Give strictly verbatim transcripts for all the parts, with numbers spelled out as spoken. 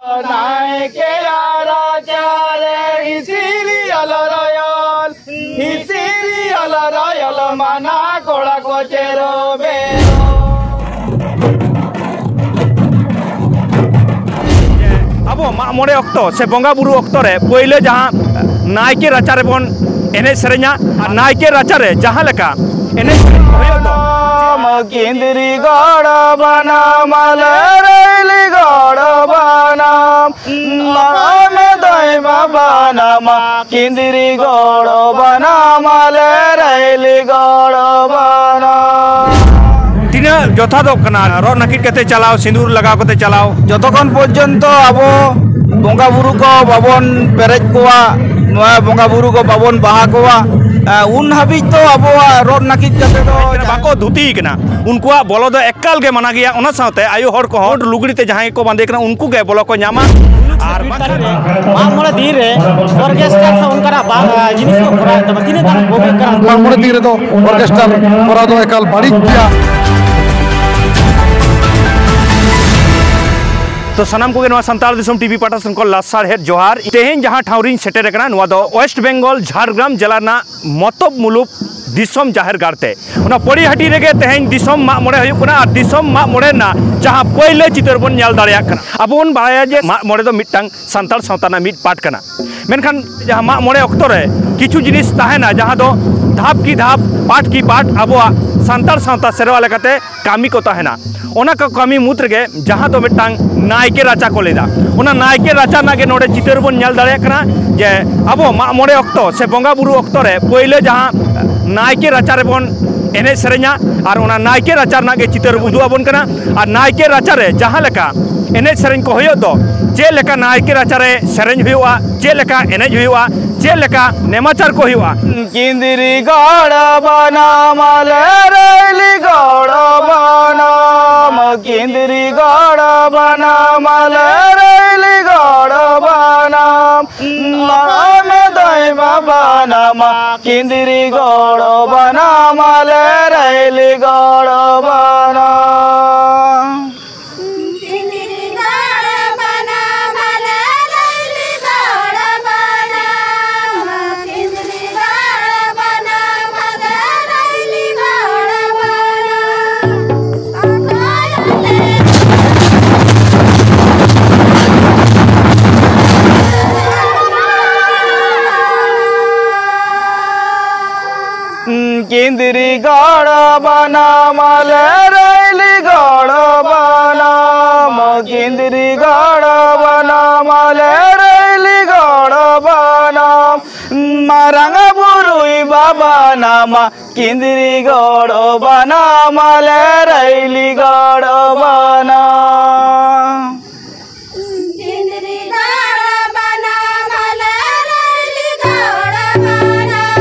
ᱱᱟᱭᱠᱮᱭᱟᱜ ᱨᱟᱪᱟᱨᱮ ᱦᱤᱥᱤᱨᱤ ᱟᱞᱚ ᱨᱚᱭᱚᱞ, ᱦᱤᱥᱤᱨᱤ ᱟᱞᱚ ᱨᱚᱭᱚᱞ ᱢᱟᱱᱟ ᱠᱚᱲᱟ ᱠᱚ ᱪᱮᱨᱚ ᱵᱮᱨᱚ᱾ ᱟᱵᱚ ᱢᱟᱜ ᱢᱚᱬᱮ ᱚᱠᱛᱚ ᱥᱮ ᱵᱚᱸᱜᱟ ᱵᱩᱨᱩ ᱚᱠᱛᱚ ᱨᱮ ᱯᱳᱭᱞᱳ ᱡᱟᱦᱟᱸ ᱱᱟᱭᱠᱮ ᱨᱟᱪᱟ ᱨᱮᱵᱚᱱ ᱮᱱᱮᱡ ᱥᱮᱨᱮᱧᱟ, ᱟᱨ ᱱᱟᱭᱠᱮ ᱨᱟᱪᱟ ᱨᱮ ᱡᱟᱦᱟᱸ ᱞᱮᱠᱟ ᱮᱱᱮᱡ ᱥᱮᱨᱮᱧ ᱠᱚ ᱦᱩᱭᱩᱜ ᱫᱚ, ᱠᱤᱸᱫᱽᱨᱤ ᱜᱚᱲ ᱵᱟᱱᱟᱢ ᱟᱞᱮ ᱨᱟᱹᱭᱞᱤ ᱜᱚᱲ ᱵᱟᱱᱟᱢ, ᱢᱟᱲᱟᱝ ᱢᱮ ᱫᱟᱹᱭ ᱵᱟᱵᱟ ᱱᱟᱢᱟ, ᱠᱤᱸᱫᱽᱨᱤ ᱜᱚᱲ ᱵᱟᱱᱟᱢ ᱟᱞᱮ ᱨᱟᱹᱭᱞᱤ ᱜᱚᱲ ᱵᱟᱱᱟᱢ᱾ ᱛᱤᱱᱟᱹᱜ ᱡᱚᱛᱷᱟᱛᱚᱜ ᱠᱟᱱᱟ ᱨᱚᱜ ᱱᱟᱹᱠᱤᱡ ᱠᱟᱛᱮ ᱪᱟᱞᱟᱣ, ᱥᱤᱸᱫᱩᱨ ᱞᱟᱜᱟᱣ ᱠᱟᱛᱮ ᱪᱟᱞᱟᱣ? ᱡᱚᱛᱚᱠᱷᱚᱱ ᱯᱚᱨᱡᱚᱱᱛᱚ ᱟᱵᱚ ᱵᱚᱸᱜᱟ ᱵᱩᱨᱩ ᱠᱚ ᱵᱟᱵᱚᱱ ᱯᱮᱨᱮᱡ ᱠᱚᱣᱟ, ᱱᱚᱣᱟ ᱵᱚᱸᱜᱟ ᱵᱩᱨᱩ ᱠᱚ ᱵᱟᱵᱚᱱ ᱵᱟᱦᱟ ᱠᱚᱣᱟ, ᱮ, ᱩᱱ ᱦᱟᱹᱵᱤᱡ ᱫᱚ ᱟᱵᱚᱣᱟᱜ ᱨᱚᱜ ᱱᱟᱹᱠᱤᱡ ᱠᱟᱛᱮ ᱫᱚ ᱵᱟᱠᱚ ᱫᱷᱩᱛᱤ ᱠᱟᱱᱟ, ᱩᱱᱠᱩᱣᱟᱜ ᱵᱚᱞᱚ ᱫᱚ ᱮᱠᱟᱞ ᱜᱮ ᱢᱟᱱᱟ ᱜᱮᱭᱟ᱾ ᱚᱱᱟ ᱥᱟᱶᱛᱮ ᱟᱭᱳ ᱦᱚᱲ ᱠᱚᱦᱚᱸ ᱞᱩᱜᱽᱲᱤ ᱛᱮ ᱡᱟᱦᱟᱸᱭ ᱠᱚ ᱵᱟᱸᱫᱮ ᱠᱟᱱᱟ, ᱩᱱᱠᱩ ᱜᱮ ᱵᱚᱞᱚ ᱠᱚ ᱧᱟᱢᱟ᱾ ᱟᱨ ᱵᱟᱝᱠᱷᱟᱱ ᱢᱟᱜ ᱢᱚᱬᱮ ᱫᱤᱱ ᱨᱮ ᱚᱨᱜᱮᱥᱴᱟᱨ ᱥᱮ ᱚᱱᱠᱟᱱᱟᱜ ᱵᱟ-, ᱡᱤᱱᱤᱥ ᱠᱚ ᱠᱚᱨᱟᱣᱮᱫ ᱛᱟᱵᱚᱱᱟ, ᱛᱤᱱᱟᱹᱜ ᱜᱟᱱ ᱵᱩᱜᱤ ᱠᱟᱱᱟ? ᱢᱟᱜ ᱢᱚᱬᱮ ᱫᱤᱱ ᱨᱮᱫᱚ ᱚᱨᱜᱮᱥᱴᱟᱨ ᱠᱚᱨᱟᱣ ᱫᱚ ᱮᱠᱟᱞ ᱵᱟᱹᱲᱤᱡ ᱜᱮᱭᱟ᱾ ᱛᱚ ᱥᱟᱱᱟᱢ ᱠᱚᱜᱮ ᱱᱚᱣᱟ ᱥᱟᱱᱛᱟᱲ ᱫᱤᱥᱚᱢ ᱴᱤᱵᱷᱤ ᱯᱟᱦᱴᱟ ᱥᱮᱱ ᱠᱷᱚᱱ ᱞᱟᱥᱟᱲᱦᱮᱫ ᱡᱚᱦᱟᱨ᱾ ᱛᱮᱦᱮᱧ ᱡᱟᱦᱟᱸ ᱴᱷᱟᱶ ᱨᱤᱧ ᱥᱮᱴᱮᱨ ᱟᱠᱟᱱᱟ, ᱱᱚᱣᱟ ᱫᱚ ᱳᱭᱮᱥᱴ ᱵᱮᱝᱜᱚᱞ ᱡᱷᱟᱲᱜᱨᱟᱢ ᱡᱮᱞᱟ ᱨᱮᱱᱟᱜ ᱢᱚᱛᱚᱵ ᱢᱩᱞᱩᱠ ᱫᱤᱥᱚᱢ ᱡᱟᱦᱮᱨ ᱜᱟᱲ ᱛᱮ᱾ ᱚᱱᱟ ᱯᱚᱲᱤᱦᱟᱹᱴᱤ ᱨᱮᱜᱮ ᱛᱮᱦᱮᱧ ᱫᱤᱥᱚᱢ ᱢᱟᱜ ᱢᱚᱬᱮ ᱦᱩᱭᱩᱜ ᱠᱟᱱᱟ, ᱟᱨ ᱫᱤᱥᱚᱢ ᱢᱟᱜ ᱢᱚᱬᱮ ᱨᱮᱱᱟᱜ ᱡᱟᱦᱟᱸ ᱯᱳᱭᱞᱳ ᱪᱤᱛᱟᱹᱨ ᱵᱚᱱ ᱧᱮᱞ ᱫᱟᱲᱮᱭᱟᱜ ᱠᱟᱱᱟ᱾ ᱟᱵᱚ ᱵᱚᱱ ᱵᱟᱲᱟᱭᱟ ᱡᱮ ᱢᱟᱜ ᱢᱚᱬᱮ ᱫᱚ ᱢᱤᱫᱴᱟᱝ ᱥᱟᱱᱛᱟᱲ ᱥᱟᱶᱛᱟ ᱨᱮᱱᱟᱜ ᱢᱤᱫ ᱯᱟᱴ ᱠᱟᱱᱟ, ᱢᱮᱱᱠᱷᱟᱱ ᱡᱟᱦᱟᱸ ᱢᱟᱜ ᱢᱚᱬᱮ ᱚᱠᱛᱚ ᱨᱮ ᱠᱤᱪᱷᱩ ᱡᱤᱱᱤᱥ ᱛᱟᱦᱮᱱᱟ, ᱡᱟᱦᱟᱸ ᱫᱚ ᱫᱷᱟᱯ ᱠᱤ ᱫᱷᱟᱯ, ᱯᱟᱴ ᱠᱤ ᱯᱟᱴ ᱟᱵᱚᱣᱟᱜ ᱥᱟᱱᱛᱟᱲ ᱥᱟᱶᱛᱟ ᱥᱮᱨᱣᱟ ᱞᱮᱠᱟᱛᱮ ᱠᱟᱹᱢᱤ ᱠᱚ ᱛᱟᱦᱮᱱᱟ᱾ ᱚᱱᱟ ᱠᱚ ᱠᱟᱹᱢᱤ ᱢᱩᱫᱽ ᱨᱮᱜᱮ ᱡᱟᱦᱟᱸ ᱫᱚ ᱢᱤᱫᱴᱟᱝ ᱱᱟᱭᱠᱮ ᱨᱟᱪᱟ ᱠᱚ ᱞᱟᱹᱭᱫᱟ, ᱚᱱᱟ ᱱᱟᱭᱠᱮ ᱨᱟᱪᱟ ᱨᱮᱱᱟᱜ ᱜᱮ ᱱᱚᱰᱮ ᱪᱤᱛᱟᱹᱨ ᱵᱚᱱ ᱧᱮᱞ ᱫᱟᱲᱮᱭᱟᱜ ᱠᱟᱱᱟ ᱡᱮ ᱟᱵᱚ ᱢᱟᱜ ᱢᱚᱬᱮ ᱚᱠᱛᱚ ᱥᱮ ᱵᱚᱸᱜᱟ ᱵᱩᱨᱩ ᱚᱠᱛᱚ ᱨᱮ ᱯᱳᱭᱞᱳ ᱡᱟᱦᱟᱸ ᱱᱟᱭᱠᱮ ᱨᱟᱪᱟ ᱨᱮᱵᱚᱱ ᱮᱱᱮᱡ ᱥᱮᱨᱮᱧᱟ, ᱟᱨ ᱚᱱᱟ ᱱᱟᱭᱠᱮ ᱨᱟᱪᱟ ᱨᱮᱱᱟᱜ ᱜᱮ ᱪᱤᱛᱟᱹᱨ ᱩᱫᱩᱜ ᱟᱵᱚᱱ ᱠᱟᱱᱟ᱾ ᱟᱨ ᱱᱟᱭᱠᱮ ᱨᱟᱪᱟ ᱨᱮ ᱡᱟᱦᱟᱸ ᱞᱮᱠᱟ ᱮᱱᱮᱡ ᱥᱮᱨᱮᱧ ᱠᱚ ᱦᱩᱭᱩᱜ ᱫᱚ, ᱪᱮᱫ ᱞᱮᱠᱟ ᱱᱟᱭᱠᱮ ᱨᱟᱪᱟ ᱨᱮ ᱥᱮᱨᱮᱧ ᱦᱩᱭᱩᱜᱼᱟ, ᱪᱮᱫ ᱞᱮᱠᱟ ᱮᱱᱮᱡ ᱦᱩᱭᱩᱜᱼᱟ, ᱪᱮᱫ ᱞᱮᱠᱟ ᱱᱮᱢᱟᱪᱟᱨ ᱠᱚ ᱦᱩᱭᱩᱜᱼᱟ᱾ ᱠᱤᱸᱫᱽᱨᱤ ᱜᱚᱲ ᱵᱟᱱᱟᱢ ᱟᱞᱮ ᱨᱟᱹᱭᱞᱤ ᱜᱚᱲ ᱵᱟᱱᱟᱢ, ᱠᱤᱸᱫᱽᱨᱤ ᱜᱚᱲ ᱵᱟᱱᱟᱢ ᱟᱞᱮ ᱨᱟᱹᱭᱞᱤ ᱜᱚᱲ ᱵᱟᱱᱟᱢ, ᱢᱟᱲᱟᱝ ᱢᱮ ᱫᱟᱹᱭ ᱵᱟᱵᱟ ᱱᱟᱢᱟ, ᱠᱤᱸᱫᱽᱨᱤ ᱜᱚᱲ ᱵᱟᱱᱟᱢ ᱟᱞᱮ ᱨᱟᱹᱭᱞᱤ ᱜᱚᱲ ᱵᱟᱱᱟᱢ᱾ ᱠᱤᱸᱫᱽᱨᱤ ᱜᱚᱲ ᱵᱟᱱᱟᱢ ᱟᱞᱮ ᱨᱟᱭᱞᱤ ᱜᱚᱲ ᱵᱟᱱᱟᱢ, ᱠᱤᱸᱫᱽᱨᱤ ᱜᱚᱲ ᱵᱟᱱᱟᱢ ᱟᱞᱮ ᱨᱟᱭᱞᱤ ᱜᱚᱲ ᱵᱟᱱᱟᱢ, ᱢᱟᱨᱟᱝ ᱵᱩᱨᱩᱭ ᱵᱟᱵᱟ ᱱᱟᱢᱟ, ᱠᱤᱸᱫᱽᱨᱤ ᱜᱚᱲ ᱵᱟᱱᱟᱢ ᱟᱞᱮ ᱨᱟᱭᱞᱤ ᱜᱚᱲ ᱵᱟᱱᱟᱢ᱾ ᱠᱤᱸᱫᱽᱨᱤ ᱜᱚᱲ ᱵᱟᱱᱟᱢ ᱟᱞᱮ ᱨᱟᱭᱞᱤ ᱜᱚᱲ ᱵᱟᱱᱟᱢ᱾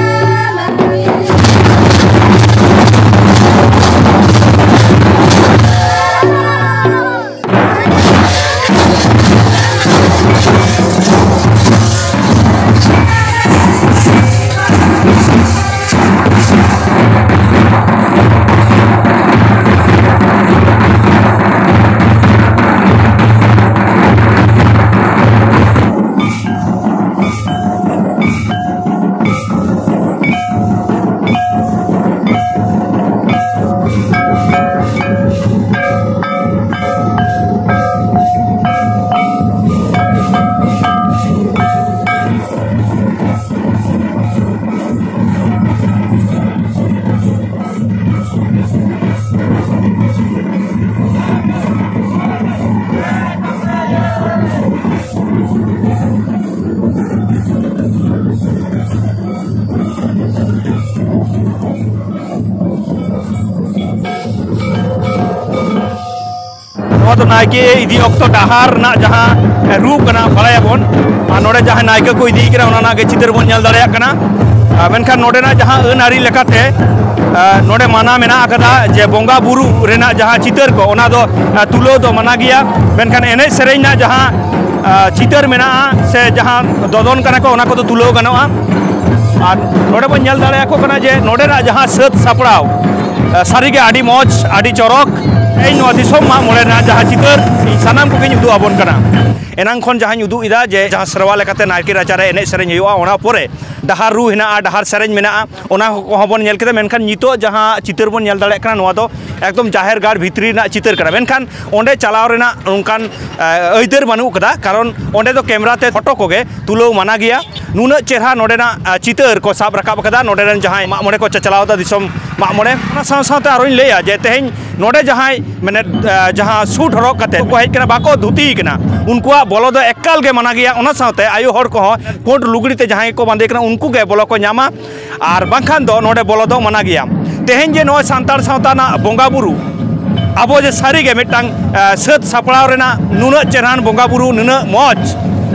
ᱱᱚᱣᱟ ᱫᱚ ᱱᱟᱭᱠᱮ ᱤᱫᱤ ᱚᱠᱛᱚ ᱰᱟᱦᱟᱨ ᱨᱮᱱᱟᱜ ᱡᱟᱦᱟᱸ ᱨᱩ ᱠᱟᱱᱟ, ᱵᱟᱲᱟᱭᱟᱵᱚᱱ᱾ ᱟᱨ ᱱᱚᱰᱮ ᱡᱟᱦᱟᱸ ᱱᱟᱭᱠᱮ ᱠᱚ ᱤᱫᱤᱭᱮ ᱠᱟᱱᱟ, ᱚᱱᱟ ᱨᱮᱱᱟᱜ ᱜᱮ ᱪᱤᱛᱟᱹᱨ ᱵᱚᱱ ᱧᱮᱞ ᱫᱟᱲᱮᱭᱟᱜ ᱠᱟᱱᱟ᱾ ᱟᱨ ᱢᱮᱱᱠᱷᱟᱱ ᱱᱚᱰᱮᱱᱟᱜ ᱡᱟᱦᱟᱸ ᱟᱹᱱ ᱟᱹᱨᱤ ᱞᱮᱠᱟᱛᱮ, ᱟᱨ ᱱᱚᱰᱮ ᱢᱟᱱᱟ ᱢᱮᱱᱟᱜ ᱟᱠᱟᱫᱟ ᱡᱮ ᱵᱚᱸᱜᱟ ᱵᱩᱨᱩ ᱨᱮᱱᱟᱜ ᱡᱟᱦᱟᱸ ᱪᱤᱛᱟᱹᱨ ᱠᱚ, ᱚᱱᱟ ᱫᱚ, ᱟᱨ ᱛᱩᱞᱟᱹᱣ ᱫᱚ ᱢᱟᱱᱟ ᱜᱮᱭᱟ᱾ ᱢᱮᱱᱠᱷᱟᱱ ᱮᱱᱮᱡ ᱥᱮᱨᱮᱧ ᱨᱮᱱᱟᱜ ᱡᱟᱦᱟᱸ, ᱟᱨ ᱪᱤᱛᱟᱹᱨ ᱢᱮᱱᱟᱜᱼᱟ ᱥᱮ ᱡᱟᱦᱟᱸ ᱫᱚᱫᱚᱱ ᱠᱟᱱᱟ ᱠᱚ, ᱚᱱᱟ ᱠᱚᱫᱚ ᱛᱩᱞᱟᱹᱣ ᱜᱟᱱᱚᱜᱼᱟ᱾ ᱟᱨ ᱱᱚᱰᱮ ᱵᱚᱱ ᱧᱮᱞ ᱫᱟᱲᱮᱭᱟᱠᱚ ᱠᱟᱱᱟ ᱡᱮ ᱱᱚᱰᱮᱱᱟᱜ ᱡᱟᱦᱟᱸ ᱥᱟᱹᱛ ᱥᱟᱯᱲᱟᱣ, ᱟᱨ ᱥᱟᱹᱨᱤᱜᱮ ᱟᱹᱰᱤ ᱢᱚᱡᱽ, ᱟᱹᱰᱤ ᱪᱚᱨᱚᱠ᱾ ᱤᱧ ᱱᱚᱣᱟ ᱫᱤᱥᱚᱢ ᱢᱟᱜ ᱢᱚᱬᱮ ᱨᱮᱱᱟᱜ ᱡᱟᱦᱟᱸ ᱪᱤᱛᱟᱹᱨ, ᱤᱧ ᱥᱟᱱᱟᱢ ᱠᱚᱜᱮᱧ ᱩᱫᱩᱜ ᱟᱵᱚᱱ ᱠᱟᱱᱟ᱾ ᱮᱱᱟᱝ ᱠᱷᱚᱱ ᱡᱟᱦᱟᱸᱧ ᱩᱫᱩᱜ ᱮᱫᱟ ᱡᱮ ᱡᱟᱦᱟᱸ ᱥᱮᱨᱣᱟ ᱞᱮᱠᱟᱛᱮ ᱱᱟᱭᱠᱮ ᱨᱟᱪᱟᱨᱮ ᱮᱱᱮᱡ ᱥᱮᱨᱮᱧ ᱦᱩᱭᱩᱜᱼᱟ, ᱚᱱᱟ ᱯᱚᱨᱮ ᱰᱟᱦᱟᱨ ᱨᱩ ᱦᱮᱱᱟᱜᱼᱟ, ᱰᱟᱦᱟᱨ ᱥᱮᱨᱮᱧ ᱢᱮᱱᱟᱜᱼᱟ, ᱚᱱᱟ ᱠᱚᱦᱚᱸ ᱵᱚᱱ ᱧᱮᱞ ᱠᱮᱫᱟ᱾ ᱢᱮᱱᱠᱷᱟᱱ ᱱᱤᱛᱚᱜ ᱡᱟᱦᱟᱸ ᱪᱤᱛᱟᱹᱨ ᱵᱚᱱ ᱧᱮᱞ ᱫᱟᱲᱮᱭᱟᱜ ᱠᱟᱱᱟ, ᱱᱚᱣᱟ ᱫᱚ ᱮᱠᱫᱚᱢ ᱡᱟᱦᱮᱨ ᱜᱟᱲ ᱵᱷᱤᱛᱨᱤ ᱨᱮᱱᱟᱜ ᱪᱤᱛᱟᱹᱨ ᱠᱟᱱᱟ, ᱢᱮᱱᱠᱷᱟᱱ ᱚᱸᱰᱮ ᱪᱟᱞᱟᱣ ᱨᱮᱱᱟᱜ ᱚᱱᱠᱟᱱ, ᱮ, ᱟᱹᱭᱫᱟᱹᱨ ᱵᱟᱹᱱᱩᱜ ᱠᱟᱫᱟ, ᱠᱟᱨᱚᱱ ᱚᱸᱰᱮ ᱫᱚ ᱠᱮᱢᱨᱟ ᱛᱮ ᱯᱷᱳᱴᱳ ᱠᱚᱜᱮ ᱛᱩᱞᱟᱹᱣ ᱢᱟᱱᱟ ᱜᱮᱭᱟ᱾ ᱱᱩᱱᱟᱹᱜ ᱪᱮᱦᱨᱟ ᱱᱚᱰᱮᱱᱟᱜ, ᱮ, ᱪᱤᱛᱟᱹᱨ ᱠᱚ ᱥᱟᱵ ᱨᱟᱠᱟᱵ ᱠᱟᱫᱟ ᱱᱚᱰᱮ ᱨᱮᱱ ᱡᱟᱦᱟᱸᱭ ᱢᱟᱜ ᱢᱚᱬᱮ ᱠᱚ ᱪᱟᱪᱞᱟᱣ ᱮᱫᱟ, ᱫᱤᱥᱚᱢ ᱢᱟᱜ ᱢᱚᱬᱮ᱾ ᱚᱱᱟ ᱥᱟᱶ ᱥᱟᱶᱛᱮ ᱟᱨᱚᱧ ᱞᱟᱹᱭᱟ ᱡᱮ ᱛᱮᱦᱮᱧ ᱱᱚᱰᱮ ᱡᱟᱦᱟᱸᱭ, ᱢᱟᱱᱮ, ᱮ, ᱡᱟᱦᱟᱸ ᱥᱩᱴ ᱦᱚᱨᱚᱜ ᱠᱟᱛᱮ ᱠᱚ ᱦᱮᱡ ᱠᱟᱱᱟ, ᱵᱟᱠᱚ ᱫᱷᱩᱛᱤ ᱠᱟᱱᱟ, ᱩᱱᱠᱩᱣᱟᱜ ᱵᱚᱞᱚ ᱫᱚ ᱮᱠᱟᱞ ᱜᱮ ᱢᱟᱱᱟ ᱜᱮᱭᱟ᱾ ᱚᱱᱟ ᱥᱟᱶᱛᱮ ᱟᱭᱳ ᱦᱚᱲ ᱠᱚᱦᱚᱸ ᱯᱩᱸᱰ ᱞᱩᱜᱽᱲᱤ ᱛᱮ ᱡᱟᱦᱟᱸᱭ ᱠᱚ ᱵᱟᱸᱫᱮ ᱠᱟᱱᱟ, ᱩᱱᱠᱩ ᱜᱮ ᱵᱚᱞᱚ ᱠᱚ ᱧᱟᱢᱟ᱾ ᱟᱨ ᱵᱟᱝᱠᱷᱟᱱ ᱫᱚ ᱱᱚᱰᱮ ᱵᱚᱞᱚ ᱫᱚ ᱢᱟᱱᱟ ᱜᱮᱭᱟ᱾ ᱛᱮᱦᱮᱧ ᱡᱮ ᱱᱚᱜᱼᱚᱭ ᱥᱟᱱᱛᱟᱲ ᱥᱟᱶᱛᱟ ᱨᱮᱱᱟᱜ ᱵᱚᱸᱜᱟ ᱵᱩᱨᱩ, ᱟᱵᱚ ᱡᱮ ᱥᱟᱹᱨᱤ ᱜᱮ ᱢᱤᱫᱴᱟᱝ, ᱮ, ᱥᱟᱹᱛ ᱥᱟᱯᱲᱟᱣ ᱨᱮᱱᱟᱜ ᱱᱩᱱᱟᱹᱜ ᱪᱮᱦᱨᱟᱱ ᱵᱚᱸᱜᱟ ᱵᱩᱨᱩ, ᱱᱩᱱᱟᱹᱜ ᱢᱚᱡᱽ,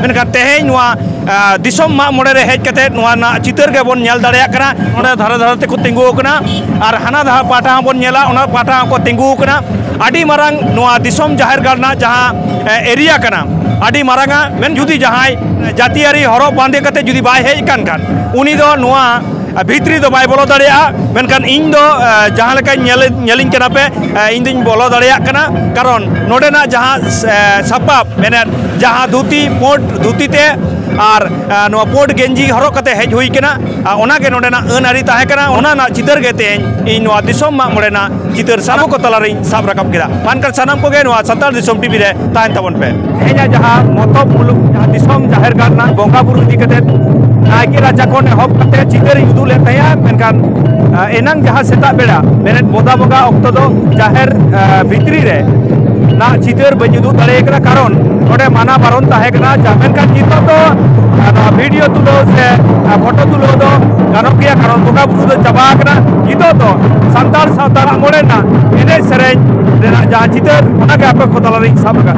ᱢᱮᱱᱠᱷᱟᱱ ᱛᱮᱦᱮᱧ ᱱᱚᱣᱟ, ᱮ, ᱫᱤᱥᱚᱢ ᱢᱟᱜ ᱢᱚᱬᱮ ᱨᱮ ᱦᱮᱡ ᱠᱟᱛᱮ ᱱᱚᱣᱟ ᱨᱮᱱᱟᱜ ᱪᱤᱛᱟᱹᱨ ᱜᱮᱵᱚᱱ ᱧᱮᱞ ᱫᱟᱲᱮᱭᱟᱜ ᱠᱟᱱᱟ᱾ ᱱᱚᱰᱮ ᱫᱷᱟᱨᱮ ᱫᱷᱟᱨᱮ ᱛᱮᱠᱚ ᱛᱤᱸᱜᱩ ᱟᱠᱟᱱᱟ ᱟᱨ ᱦᱟᱱᱟ ᱫᱷᱟᱨᱮ ᱯᱟᱦᱴᱟ ᱦᱚᱸᱵᱚᱱ ᱧᱮᱞᱟ, ᱚᱱᱟ ᱯᱟᱦᱴᱟ ᱦᱚᱸᱠᱚ ᱛᱤᱸᱜᱩ ᱟᱠᱟᱱᱟ᱾ ᱟᱹᱰᱤ ᱢᱟᱨᱟᱝ ᱱᱚᱣᱟ ᱫᱤᱥᱚᱢ ᱡᱟᱦᱮᱨ ᱜᱟᱲ ᱨᱮᱱᱟᱜ ᱡᱟᱦᱟᱸ, ᱮ, ᱮᱨᱤᱭᱟ ᱠᱟᱱᱟ, ᱟᱹᱰᱤ ᱢᱟᱨᱟᱝᱟ᱾ ᱢᱮᱱ ᱡᱩᱫᱤ ᱡᱟᱦᱟᱸᱭ ᱡᱟᱹᱛᱤᱭᱟᱹᱨᱤ ᱦᱚᱨᱚᱜ ᱵᱟᱸᱫᱮ ᱠᱟᱛᱮ ᱡᱩᱫᱤ ᱵᱟᱭ ᱦᱮᱡ ᱟᱠᱟᱱ ᱠᱷᱟᱱ, ᱩᱱᱤ ᱫᱚ ᱱᱚᱣᱟ ᱵᱷᱤᱛᱨᱤ ᱫᱚ ᱵᱟᱭ ᱵᱚᱞᱚ ᱫᱟᱲᱮᱭᱟᱜᱼᱟ᱾ ᱢᱮᱱᱠᱷᱟᱱ ᱤᱧ ᱫᱚ, ᱮ, ᱡᱟᱦᱟᱸ ᱞᱮᱠᱟᱧ ᱧᱮᱞ, ᱧᱮᱞᱤᱧ ᱠᱟᱱᱟ ᱯᱮ, ᱮ, ᱤᱧ ᱫᱩᱧ ᱵᱚᱞᱚ ᱫᱟᱲᱮᱭᱟᱜ ᱠᱟᱱᱟ, ᱠᱟᱨᱚᱱ ᱱᱚᱰᱮᱱᱟᱜ ᱡᱟᱦᱟᱸ, ᱮ, ᱥᱟᱯᱟᱵ, ᱢᱮᱱᱮᱫ ᱡᱟᱦᱟᱸ ᱫᱷᱩᱛᱤ, ᱯᱩᱸᱰ ᱫᱷᱩᱛᱤ ᱛᱮ ᱟᱨ, ᱮ, ᱱᱚᱣᱟ ᱯᱩᱸᱰ ᱜᱮᱧᱡᱤ ᱦᱚᱨᱚᱜ ᱠᱟᱛᱮ ᱦᱮᱡ ᱦᱩᱭ ᱠᱟᱱᱟ᱾ ᱟᱨ ᱚᱱᱟᱜᱮ ᱱᱚᱰᱮᱱᱟᱜ ᱟᱹᱱ ᱟᱹᱨᱤ ᱛᱟᱦᱮᱸ ᱠᱟᱱᱟ᱾ ᱚᱱᱟ ᱨᱮᱱᱟᱜ ᱪᱤᱛᱟᱹᱨ ᱜᱮ ᱛᱮᱦᱮᱧ ᱤᱧ ᱱᱚᱣᱟ ᱫᱤᱥᱚᱢ ᱢᱟᱜ ᱢᱚᱬᱮ ᱨᱮᱱᱟᱜ ᱪᱤᱛᱟᱹᱨ ᱥᱟᱱᱟᱢ ᱠᱚ ᱛᱟᱞᱟᱨᱤᱧ ᱥᱟᱵ ᱨᱟᱠᱟᱵ ᱠᱮᱫᱟ᱾ ᱢᱟ ᱮᱱᱠᱷᱟᱱ ᱥᱟᱱᱟᱢ ᱠᱚᱜᱮ ᱱᱚᱣᱟ ᱥᱟᱱᱛᱟᱲ ᱫᱤᱥᱚᱢ ᱴᱤᱵᱷᱤ ᱨᱮ ᱛᱟᱦᱮᱱ ᱛᱟᱵᱚᱱ ᱯᱮ᱾ ᱛᱮᱦᱮᱧᱟᱜ ᱡᱟᱦᱟᱸ ᱢᱚᱛᱚᱵ ᱢᱩᱞᱩᱠ, ᱡᱟᱦᱟᱸ ᱫᱤᱥᱚᱢ ᱡᱟᱦᱮᱨ ᱜᱟᱲ ᱨᱮᱱᱟᱜ ᱵᱚᱸᱜᱟ ᱵᱩᱨᱩ ᱤᱫᱤ ᱠᱟᱛᱮ ᱱᱟᱭᱠᱮ ᱨᱟᱪᱟ ᱠᱷᱚᱱ ᱮᱦᱚᱵ ᱠᱟᱛᱮ ᱪᱤᱛᱟᱹᱨᱤᱧ ᱩᱫᱩᱜ ᱞᱮᱫ ᱛᱟᱦᱮᱸᱜᱼᱟ, ᱢᱮᱱᱠᱷᱟᱱ, ᱟ, ᱮᱱᱟᱝ ᱡᱟᱦᱟᱸ ᱥᱮᱛᱟᱜ ᱵᱮᱲᱟ ᱢᱮᱱᱮᱫ ᱵᱚᱫᱟ ᱵᱚᱸᱜᱟ ᱚᱠᱛᱚ ᱫᱚ ᱡᱟᱦᱮᱨ, ᱟ, ᱵᱷᱤᱛᱨᱤ ᱨᱮ ᱱᱟᱜ ᱪᱤᱛᱟᱹᱨ ᱵᱟᱹᱧ ᱩᱫᱩᱜ ᱫᱟᱲᱮ ᱠᱟᱫᱟ, ᱠᱟᱨᱚᱱ ᱱᱚᱰᱮ ᱢᱟᱱᱟ ᱵᱟᱨᱚᱱ ᱛᱟᱦᱮᱸ ᱠᱟᱱᱟ᱾ ᱡᱟ-, ᱢᱮᱱᱠᱷᱟᱱ ᱱᱤᱛᱚᱜ ᱫᱚ, ᱟ, ᱱᱚᱣᱟ ᱵᱷᱤᱰᱤᱭᱳ ᱛᱩᱞᱟᱹᱣ ᱥᱮ, ᱟ, ᱯᱷᱳᱴᱳ ᱛᱩᱞᱟᱹᱣ ᱫᱚ ᱜᱟᱱᱚᱜ ᱜᱮᱭᱟ, ᱠᱟᱨᱚᱱ ᱵᱚᱸᱜᱟ ᱵᱩᱨᱩ ᱫᱚ ᱪᱟᱵᱟ ᱟᱠᱟᱱᱟ᱾ ᱱᱤᱛᱚᱜ ᱫᱚ ᱥᱟᱱᱛᱟᱲ ᱥᱟᱶᱛᱟ ᱢᱟᱜ ᱢᱚᱬᱮ ᱨᱮᱱᱟᱜ ᱮᱱᱮᱡ ᱥᱮᱨᱮᱧ ᱨᱮᱱᱟᱜ ᱡᱟᱦᱟᱸ ᱪᱤᱛᱟᱹᱨ, ᱚᱱᱟᱜᱮ ᱟᱯᱮ ᱠᱚ ᱛᱟᱞᱟᱨᱤᱧ ᱥᱟᱵ ᱟᱠᱟᱫ᱾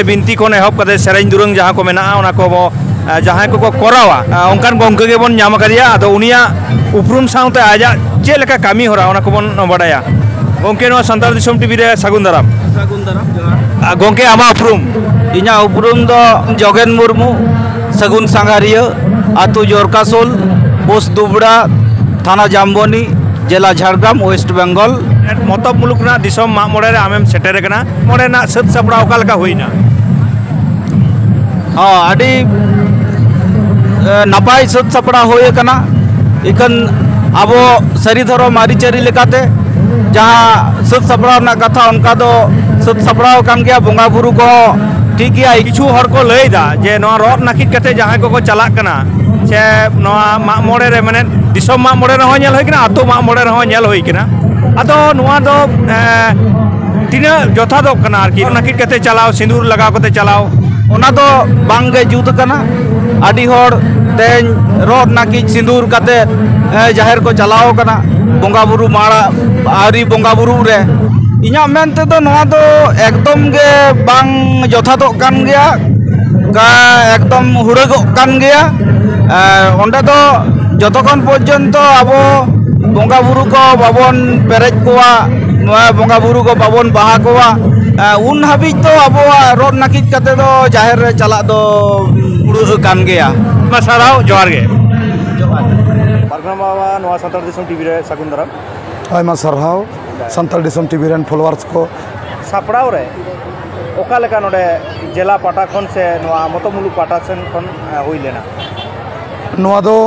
ᱵᱤᱱᱛᱤ ᱠᱷᱚᱱ ᱮᱦᱚᱵ ᱠᱟᱛᱮ ᱥᱮᱨᱮᱧ ᱫᱩᱨᱟᱹᱝ ᱡᱟᱦᱟᱸ ᱠᱚ ᱢᱮᱱᱟᱜᱼᱟ, ᱚᱱᱟ ᱠᱚ ᱵᱚ, ᱮ, ᱡᱟᱦᱟᱸᱭ ᱠᱚᱠᱚ ᱠᱚᱨᱟᱣᱟ, ᱮ, ᱚᱱᱠᱟᱱ ᱜᱚᱢᱠᱮ ᱜᱮᱵᱚᱱ ᱧᱟᱢ ᱟᱠᱟᱫᱮᱭᱟ᱾ ᱟᱫᱚ ᱩᱱᱤᱭᱟᱜ ᱩᱯᱨᱩᱢ ᱥᱟᱶᱛᱮ ᱟᱡᱟᱜ ᱪᱮᱫ ᱞᱮᱠᱟ ᱠᱟᱹᱢᱤ ᱦᱚᱨᱟ, ᱚᱱᱟ ᱠᱚᱵᱚᱱ ᱵᱟᱰᱟᱭᱟ᱾ ᱜᱚᱢᱠᱮ, ᱱᱚᱣᱟ ᱥᱟᱱᱛᱟᱲ ᱫᱤᱥᱚᱢ ᱴᱤᱵᱷᱤ ᱨᱮ ᱥᱟᱹᱜᱩᱱ ᱫᱟᱨᱟᱢ᱾ ᱥᱟᱹᱜᱩᱱ ᱫᱟᱨᱟᱢ, ᱡᱚᱦᱟᱨ᱾ ᱟ, ᱜᱚᱢᱠᱮ, ᱟᱢᱟᱜ ᱩᱯᱨᱩᱢ? ᱤᱧᱟᱹᱜ ᱩᱯᱨᱩᱢ ᱫᱚ ᱡᱚᱜᱮᱱ ᱢᱩᱨᱢᱩ, ᱥᱟᱹᱜᱩᱱ ᱥᱟᱸᱜᱷᱟᱨᱤᱭᱟᱹ, ᱟᱹᱛᱩ ᱡᱚᱨᱠᱟᱥᱳᱞ, ᱯᱳᱥᱴ ᱫᱩᱵᱲᱟ, ᱛᱷᱟᱱᱟ ᱡᱟᱢᱵᱚᱱᱤ, ᱡᱮᱞᱟ ᱡᱷᱟᱲᱜᱨᱟᱢ, ᱳᱭᱮᱥᱴ ᱵᱮᱝᱜᱚᱞ᱾ ᱢᱚᱛᱚᱵ ᱢᱩᱞᱩᱠ ᱨᱮᱱᱟᱜ ᱫᱤᱥᱚᱢ ᱢᱟᱜ ᱢᱚᱬᱮ ᱨᱮ ᱟᱢᱮᱢ ᱥᱮᱴᱮᱨ ᱟᱠᱟᱱᱟ, ᱢᱚᱬᱮ ᱨᱮᱱᱟᱜ ᱥᱟᱹᱛ ᱥᱟᱯᱲᱟᱣ ᱚᱠᱟ ᱞᱮᱠᱟ ᱦᱩᱭᱱᱟ? ᱦᱚᱸ, ᱟᱹᱰᱤ, ᱮ, ᱱᱟᱯᱟᱭ ᱥᱟᱹᱛ ᱥᱟᱯᱲᱟᱣ ᱦᱩᱭ ᱟᱠᱟᱱᱟ᱾ ᱤᱠᱷᱟᱹᱱ ᱟᱵᱚ ᱥᱟᱹᱨᱤ ᱫᱷᱚᱨᱚᱢ ᱟᱹᱨᱤᱪᱟᱹᱞᱤ ᱞᱮᱠᱟᱛᱮ ᱡᱟᱦᱟᱸ ᱥᱟᱹᱛ ᱥᱟᱯᱲᱟᱣ ᱨᱮᱱᱟᱜ ᱠᱟᱛᱷᱟ, ᱚᱱᱠᱟ ᱫᱚ ᱥᱟᱹᱛ ᱥᱟᱯᱲᱟᱣ ᱟᱠᱟᱱ ᱜᱮᱭᱟ᱾ ᱵᱚᱸᱜᱟ ᱵᱩᱨᱩ ᱠᱚᱦᱚᱸ ᱴᱷᱤᱠ ᱜᱮᱭᱟ᱾ ᱠᱤᱪᱷᱩ ᱦᱚᱲ ᱠᱚ ᱞᱟᱹᱭ ᱮᱫᱟ ᱡᱮ ᱱᱚᱣᱟ ᱨᱚᱫ ᱱᱟᱹᱠᱤᱡ ᱠᱟᱛᱮ ᱡᱟᱦᱟᱸᱭ ᱠᱚᱠᱚ ᱪᱟᱞᱟᱜ ᱠᱟᱱᱟ, ᱥᱮ ᱱᱚᱣᱟ ᱢᱟᱜ ᱢᱚᱬᱮ ᱨᱮ, ᱢᱟᱱᱮ, ᱫᱤᱥᱚᱢ ᱢᱟᱜ ᱢᱚᱬᱮ ᱨᱮᱦᱚᱸ ᱧᱮᱞ ᱦᱩᱭ ᱠᱟᱱᱟ, ᱟᱹᱛᱩ ᱢᱟᱜ ᱢᱚᱬᱮ ᱨᱮᱦᱚᱸ ᱧᱮᱞ ᱦᱩᱭ ᱠᱟᱱᱟ᱾ ᱟᱫᱚ ᱱᱚᱣᱟ ᱫᱚ, ᱮ, ᱛᱤᱱᱟᱹᱜ ᱡᱚᱛᱷᱟᱛᱚᱜ ᱠᱟᱱᱟ ᱟᱨᱠᱤ, ᱨᱚᱫ ᱱᱟᱹᱠᱤᱡ ᱠᱟᱛᱮ ᱪᱟᱞᱟᱣ, ᱥᱤᱸᱫᱩᱨ ᱞᱟᱜᱟᱣ ᱠᱟᱛᱮ ᱪᱟᱞᱟᱣ? ᱚᱱᱟ ᱫᱚ ᱵᱟᱝ ᱜᱮ ᱡᱩᱛ ᱠᱟᱱᱟ᱾ ᱟᱹᱰᱤ ᱦᱚᱲ ᱛᱮᱦᱮᱧ ᱨᱚᱫ ᱱᱟᱹᱠᱤᱡ ᱥᱤᱸᱫᱩᱨ ᱠᱟᱛᱮ, ᱮ, ᱡᱟᱦᱮᱨ ᱠᱚ ᱪᱟᱞᱟᱣ ᱠᱟᱱᱟ, ᱵᱚᱸᱜᱟ ᱵᱩᱨᱩ ᱢᱟᱲᱟ-, ᱟᱹᱨᱤ ᱵᱚᱸᱜᱟ ᱵᱩᱨᱩ ᱨᱮ᱾ ᱤᱧᱟᱹᱜ ᱢᱮᱱ ᱛᱮᱫᱚ ᱱᱚᱣᱟ ᱫᱚ ᱮᱠᱫᱚᱢ ᱜᱮ ᱵᱟᱝ ᱡᱚᱛᱷᱟᱛᱚᱜ ᱠᱟᱱ ᱜᱮᱭᱟ, ᱠᱟ-, ᱮᱠᱫᱚᱢ ᱦᱩᱲᱟᱹᱜᱚᱜ ᱠᱟᱱ ᱜᱮᱭᱟ᱾ ᱮ, ᱚᱸᱰᱮ ᱫᱚ ᱡᱚᱛᱚᱠᱷᱚᱱ ᱯᱚᱨᱡᱚᱱᱛᱚ ᱟᱵᱚ ᱵᱚᱸᱜᱟ ᱵᱩᱨᱩ ᱠᱚ ᱵᱟᱵᱚᱱ ᱯᱮᱨᱮᱡ ᱠᱚᱣᱟ, ᱱᱚᱣᱟ ᱵᱚᱸᱜᱟ ᱵᱩᱨᱩ ᱠᱚ ᱵᱟᱵᱚᱱ ᱵᱟᱦᱟ ᱠᱚᱣᱟ, ᱮ, ᱩᱱ ᱦᱟᱹᱵᱤᱡ ᱫᱚ ᱟᱵᱚᱣᱟᱜ ᱨᱚᱫ ᱱᱟᱹᱠᱤᱡ ᱠᱟᱛᱮ ᱫᱚ ᱡᱟᱦᱮᱨ ᱨᱮ ᱪᱟᱞᱟᱜ ᱫᱚ ᱠᱩᱲᱟᱹᱜ ᱠᱟᱱ ᱜᱮᱭᱟ᱾ ᱟᱭᱢᱟ ᱥᱟᱨᱦᱟᱣ, ᱡᱚᱦᱟᱨ ᱜᱮ᱾ ᱯᱟᱨᱜᱟᱱᱟ ᱵᱟᱵᱟ, ᱱᱚᱣᱟ ᱥᱟᱱᱛᱟᱲ ᱫᱤᱥᱚᱢ ᱴᱤᱵᱷᱤ ᱨᱮ ᱥᱟᱹᱜᱩᱱ ᱫᱟᱨᱟᱢ᱾ ᱟᱭᱢᱟ ᱥᱟᱨᱦᱟᱣ ᱥᱟᱱᱛᱟᱲ ᱫᱤᱥᱚᱢ ᱴᱤᱵᱷᱤ ᱨᱮᱱ ᱯᱷᱚᱞᱳᱣᱟᱨᱥ ᱠᱚ᱾ ᱥᱟᱯᱲᱟᱣ ᱨᱮ ᱚᱠᱟ ᱞᱮᱠᱟ ᱱᱚᱰᱮ ᱡᱮᱞᱟ ᱯᱟᱦᱴᱟ ᱠᱷᱚᱱ ᱥᱮ ᱱᱚᱣᱟ ᱢᱚᱛᱚ ᱢᱩᱞᱩᱠ ᱯᱟᱦᱴᱟ ᱥᱮᱱ ᱠᱷᱚᱱ, ᱮ, ᱦᱩᱭ ᱞᱮᱱᱟ? ᱱᱚᱣᱟ ᱫᱚ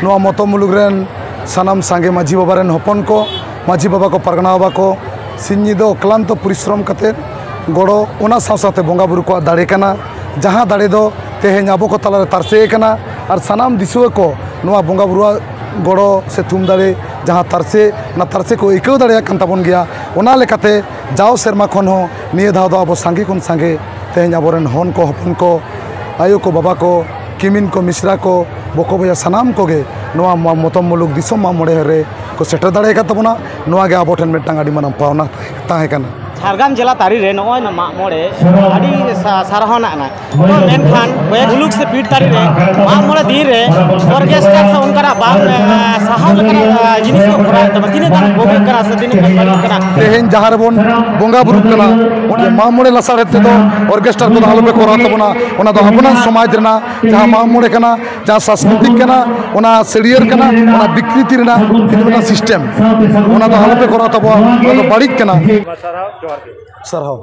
ᱱᱚᱣᱟ ᱢᱚᱛᱚ ᱢᱩᱞᱩᱠ ᱨᱮᱱ ᱥᱟᱱᱟᱢ ᱥᱟᱸᱜᱮ ᱢᱟᱹᱡᱷᱤ ᱵᱟᱵᱟ ᱨᱮᱱ ᱦᱚᱯᱚᱱ ᱠᱚ, ᱢᱟᱹᱡᱷᱤ ᱵᱟᱵᱟ ᱠᱚ, ᱯᱟᱨᱜᱟᱱᱟ ᱵᱟᱵᱟ ᱠᱚ, ᱥᱤᱧ ᱧᱤᱫᱟᱹ ᱚᱠᱞᱟᱱᱛᱚ ᱯᱚᱨᱤᱥᱨᱚᱢ ᱠᱟᱛᱮᱫ ᱜᱚᱲᱚ, ᱚᱱᱟ ᱥᱟᱶ ᱥᱟᱶᱛᱮ ᱵᱚᱸᱜᱟ ᱵᱩᱨᱩ ᱠᱚᱣᱟᱜ ᱫᱟᱲᱮ ᱠᱟᱱᱟ, ᱡᱟᱦᱟᱸ ᱫᱟᱲᱮ ᱫᱚ ᱛᱮᱦᱮᱧ ᱟᱵᱚ ᱠᱚ ᱛᱟᱞᱟᱨᱮ ᱛᱟᱨᱥᱮ ᱟᱠᱟᱱᱟ᱾ ᱟᱨ ᱥᱟᱱᱟᱢ ᱫᱤᱥᱩᱣᱟᱹ ᱠᱚ ᱱᱚᱣᱟ ᱵᱚᱸᱜᱟ ᱵᱩᱨᱩᱣᱟᱜ ᱜᱚᱲᱚ ᱥᱮ ᱛᱷᱩᱢ ᱫᱟᱲᱮ, ᱡᱟᱦᱟᱸ ᱛᱟᱨᱥᱮ, ᱚᱱᱟ ᱛᱟᱨᱥᱮ ᱠᱚ ᱟᱹᱭᱠᱟᱹᱣ ᱫᱟᱲᱮᱭᱟᱜ ᱠᱟᱱ ᱛᱟᱵᱚᱱ ᱜᱮᱭᱟ᱾ ᱚᱱᱟ ᱞᱮᱠᱟᱛᱮ ᱡᱟᱣ ᱥᱮᱨᱢᱟ ᱠᱷᱚᱱ ᱦᱚᱸ ᱱᱤᱭᱟᱹ ᱫᱷᱟᱣ ᱫᱚ ᱟᱵᱚ ᱥᱟᱸᱜᱮ ᱠᱷᱚᱱ ᱥᱟᱸᱜᱮ, ᱛᱮᱦᱮᱧ ᱟᱵᱚᱨᱮᱱ ᱦᱚᱱ ᱠᱚ, ᱦᱚᱯᱚᱱ ᱠᱚ, ᱟᱭᱳ ᱠᱚ, ᱵᱟᱵᱟ ᱠᱚ, ᱠᱤᱢᱤᱱ ᱠᱚ, ᱢᱤᱥᱨᱟ ᱠᱚ, ᱵᱚᱠᱚ ᱵᱚᱭᱦᱟ ᱥᱟᱱᱟᱢ ᱠᱚᱜᱮ ᱱᱚᱣᱟ ᱢᱟ-, ᱢᱚᱛᱚᱢ ᱢᱩᱞᱩᱠ ᱫᱤᱥᱚᱢ ᱢᱟᱜ ᱢᱚᱬᱮ ᱨᱮ ᱠᱚ ᱥᱮᱴᱮᱨ ᱫᱟᱲᱮ ᱟᱠᱟᱫ ᱛᱟᱵᱚᱱᱟ᱾ ᱱᱚᱣᱟ ᱜᱮ ᱟᱵᱚ ᱴᱷᱮᱱ ᱢᱤᱫᱴᱟᱝ ᱟᱹᱰᱤ ᱢᱟᱨᱟᱝ ᱯᱟᱣᱱᱟ ᱛᱟᱦᱮᱸ ᱠᱟᱱᱟ᱾ ᱡᱷᱟᱲᱜᱨᱟᱢ ᱡᱮᱞᱟ ᱛᱟᱹᱨᱤ ᱨᱮ ᱱᱚᱜᱼᱚᱭ ᱱᱚᱣᱟ ᱢᱟᱜ ᱢᱚᱬᱮ ᱟᱹᱰᱤ ᱥᱟ- ᱥᱟᱨᱦᱟᱣ ᱨᱮᱱᱟᱜ ᱠᱟᱱᱟ᱾ ᱛᱚ ᱢᱮᱱᱠᱷᱟᱱ ᱠᱚᱭᱮᱠ ᱢᱩᱞᱩᱠ ᱥᱮ ᱯᱤᱲ ᱛᱟᱹᱨᱤ ᱨᱮ ᱢᱟᱜ ᱢᱚᱬᱮ ᱫᱤᱱ ᱨᱮ ᱚᱨᱜᱮᱥᱴᱟᱨ ᱥᱮ ᱚᱱᱠᱟᱱᱟᱜ ᱵᱟᱝ, ᱮ, ᱥᱟᱦᱟᱣ ᱞᱮᱠᱟᱱᱟᱜ, ᱮ, ᱡᱤᱱᱤᱥ ᱠᱚ ᱠᱚᱨᱟᱣᱮᱫ ᱛᱟᱵᱚᱱᱟ, ᱛᱤᱱᱟᱹᱜ ᱜᱟᱱ ᱵᱩᱜᱤ ᱠᱟᱱᱟ ᱥᱮ ᱛᱤᱱᱟᱹᱜ ᱜᱟᱱ ᱵᱟᱹᱲᱤᱡ ᱠᱟᱱᱟ? ᱛᱮᱦᱮᱧ ᱡᱟᱦᱟᱸ ᱨᱮᱵᱚᱱ ᱵᱚᱸᱜᱟ ᱵᱩᱨᱩᱜ ᱠᱟᱱᱟ, ᱚᱸᱰᱮ ᱢᱟᱜ ᱢᱚᱬᱮ ᱞᱟᱥᱟᱲᱦᱮᱫ ᱛᱮᱫᱚ ᱚᱨᱜᱮᱥᱴᱟᱨ ᱠᱚᱫᱚ ᱟᱞᱚᱯᱮ ᱠᱚᱨᱟᱣ ᱛᱟᱵᱚᱱᱟ᱾ ᱚᱱᱟ ᱫᱚ ᱟᱵᱚᱱᱟᱜ ᱥᱚᱢᱟᱡᱽ ᱨᱮᱱᱟᱜ ᱡᱟᱦᱟᱸ ᱢᱟᱜ ᱢᱚᱬᱮ ᱠᱟᱱᱟ, ᱡᱟᱦᱟᱸ ᱥᱟᱝᱥᱠᱨᱤᱛᱤᱠ ᱠᱟᱱᱟ, ᱚᱱᱟ ᱥᱟᱹᱲᱭᱟᱹᱨ ᱠᱟᱱᱟ, ᱚᱱᱟ ᱵᱤᱠᱨᱤᱛᱤ ᱨᱮᱱᱟᱜ ᱢᱤᱫᱴᱟᱝ ᱥᱤᱥᱴᱮᱢ, ᱚᱱᱟ ᱫᱚ ᱟᱞᱚᱯᱮ ᱠᱚᱨᱟᱣ ᱛᱟᱵᱚᱱᱟ, ᱚᱱᱟ ᱫᱚ ᱵᱟᱹᱲᱤᱡ ᱠᱟᱱᱟ᱾ ᱥᱟᱨᱦᱟᱣ᱾